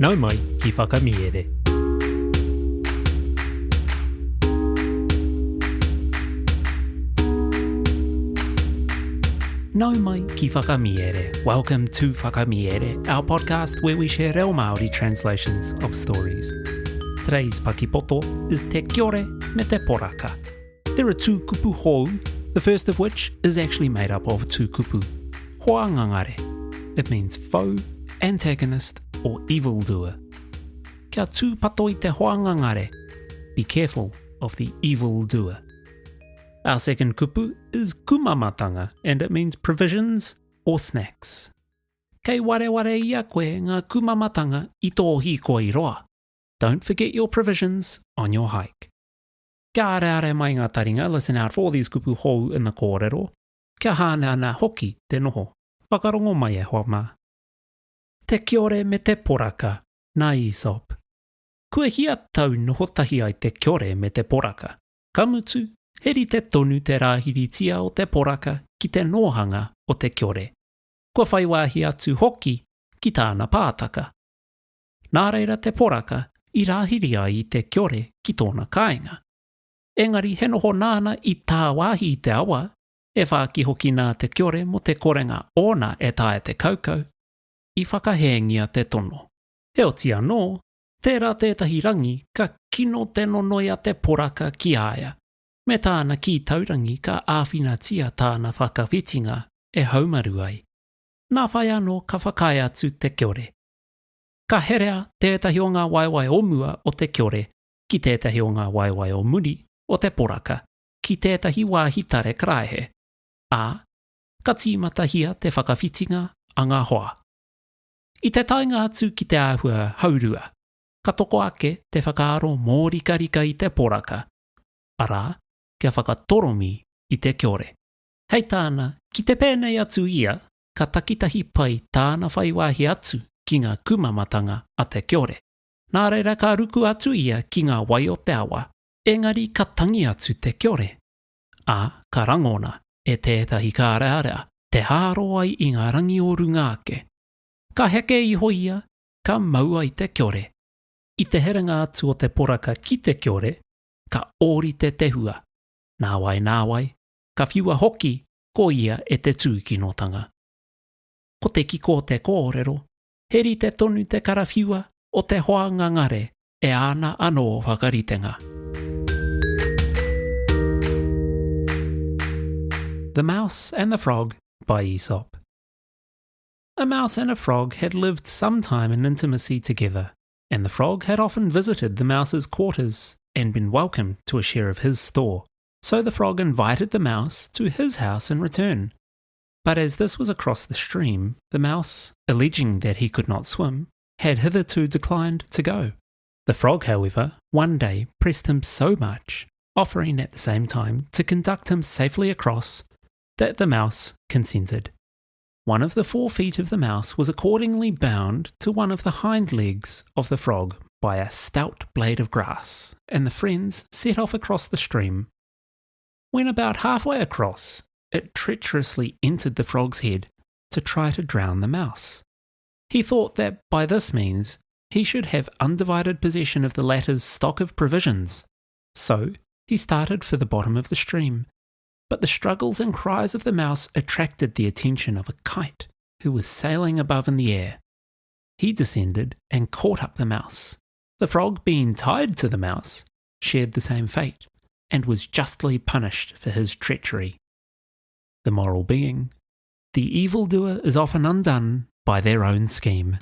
Nau mai ki Whakamiere. Nau mai ki Whakamiere. Welcome to Whakamiere, our podcast where we share reo Māori translations of stories. Today's pakipoto is Te Kiore me te Poraka. There are two kupu hou, the first of which is actually made up of two kupu. Hoa ngangare. It means foe, antagonist, or evildoer. Kia tūpato i te hoa ngangare. Be careful of the evildoer. Our second kupu is kumamatanga, and it means provisions or snacks. Kei wareware i a koe ngā kumamatanga i tō hīkoi roa. Don't forget your provisions on your hike. Kia areare mai ngā taringa, listen out for these kupu hou in the kōrero, kia hāneanea hoki te noho. Whakarongo mai e hoa mā. Te kiore me te poraka, nā Aesop. Kua hia tau noho tahi ai te kiore me te poraka? Ka mutu, he rite tonu te rāhiritia o te poraka ki te nōhanga o te kiore. Kua whai wāhi atu hoki ki tāna pātaka. Nā reira te poraka i rāhiri ai i te kiore ki tōna kāinga. Engari he noho nāna i tāwāhi i te awa, e whāki hoki nā te kiore mō te korenga ōna e taea te kaukau, i whakahēngia te tono. Heoti anō, tērā tētahi rangi ka kino te nonoi a te poraka ki a ia, me tāna kī taurangi ka āwhinatia tāna whakawhitinga e haumaru ai. Nā whai anō ka whakaae atu te kiore. Ka herea tētahi o ngā waewae o mua o te kiore ki tētahi o ngā waewae o muri o te poraka ki tētahi wāhi tare karaehe, ā, ka tīmatahia te whakawhitinga a ngā hoa. I te taenga atu ki te āhua haurua, ka toko ake te whakaaro mōrikarika i te poraka, arā, kia whakatoromi i te kiore. Hei tāna, ki te pēnei atu ia, ka takitahi pai tāna whai wāhi atu ki ngā kumamatanga a te kiore. Nā reira ka ruku atu ia ki ngā wai o te awa, engari ka tangi atu te kiore, ā, ka rangona e tētahi kārearea te hāro ai i ngā rangi o runga ake. Ka heke iho ia, ka mau ai te kiore. I te herenga atu o te poraka ki te kiore, ka ōrite te hua. Nāwai nāwai, ka whiua hoki ko ia e te tūkinotanga. Ko te kiko o te kōrero, he rite tonu te karawhiua o te hoa ngangare e āna anō whakaritenga. The Mouse and the Frog by Aesop A mouse and a frog had lived some time in intimacy together, and the frog had often visited the mouse's quarters and been welcomed to a share of his store. So the frog invited the mouse to his house in return. But as this was across the stream, the mouse, alleging that he could not swim, had hitherto declined to go. The frog, however, one day pressed him so much, offering at the same time to conduct him safely across, that the mouse consented. One of the forefeet of the mouse was accordingly bound to one of the hind legs of the frog by a stout blade of grass, and the friends set off across the stream. When about halfway across, it treacherously entered the frog's head to try to drown the mouse. He thought that by this means he should have undivided possession of the latter's stock of provisions. So he started for the bottom of the stream. But the struggles and cries of the mouse attracted the attention of a kite who was sailing above in the air. He descended and caught up the mouse. The frog, being tied to the mouse, shared the same fate and was justly punished for his treachery. The moral being, the evildoer is often undone by their own scheme.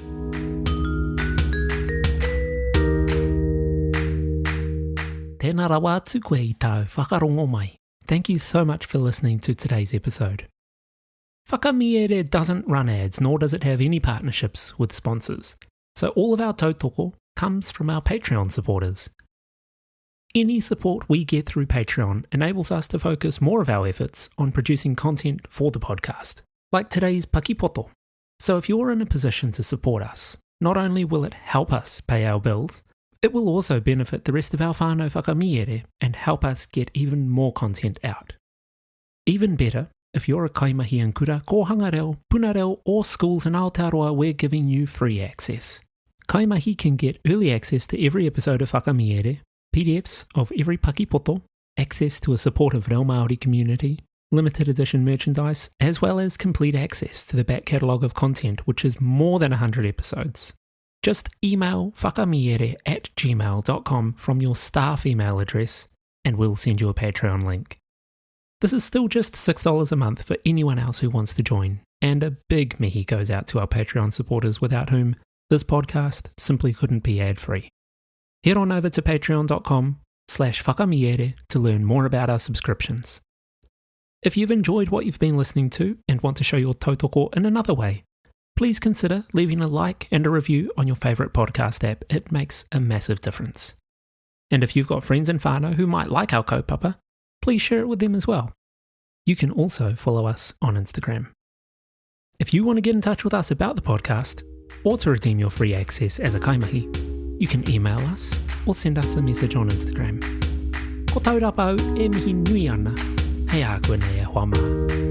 Tēnā rawa atu koe i tāu whakarongo mai. Thank you so much for listening to today's episode. Whakamiere doesn't run ads, nor does it have any partnerships with sponsors. So all of our tautoko comes from our Patreon supporters. Any support we get through Patreon enables us to focus more of our efforts on producing content for the podcast, like today's Pakipoto. So if you're in a position to support us, not only will it help us pay our bills, it will also benefit the rest of our whānau whakamiere and help us get even more content out. Even better, if you're a kaimahi in kura, kōhanga reo, puna reo or schools in Aotearoa, we're giving you free access. Kaimahi can get early access to every episode of Whakamiere, PDFs of every pakipoto, access to a supportive Reo Māori community, limited edition merchandise, as well as complete access to the back catalogue of content, which is more than 100 episodes. Just email whakamiere at gmail.com from your staff email address and we'll send you a Patreon link. This is still just $6 a month for anyone else who wants to join, and a big mihi goes out to our Patreon supporters without whom this podcast simply couldn't be ad-free. Head on over to patreon.com slash whakamiere to learn more about our subscriptions. If you've enjoyed what you've been listening to and want to show your tautoko in another way, please consider leaving a like and a review on your favourite podcast app. It makes a massive difference. And if you've got friends and whānau who might like our kaupapa, please share it with them as well. You can also follow us on Instagram. If you want to get in touch with us about the podcast, or to redeem your free access as a kaimahi, you can email us or send us a message on Instagram. Ko taurapa au e mihi nui ana, hei ākua nei e hoa mā.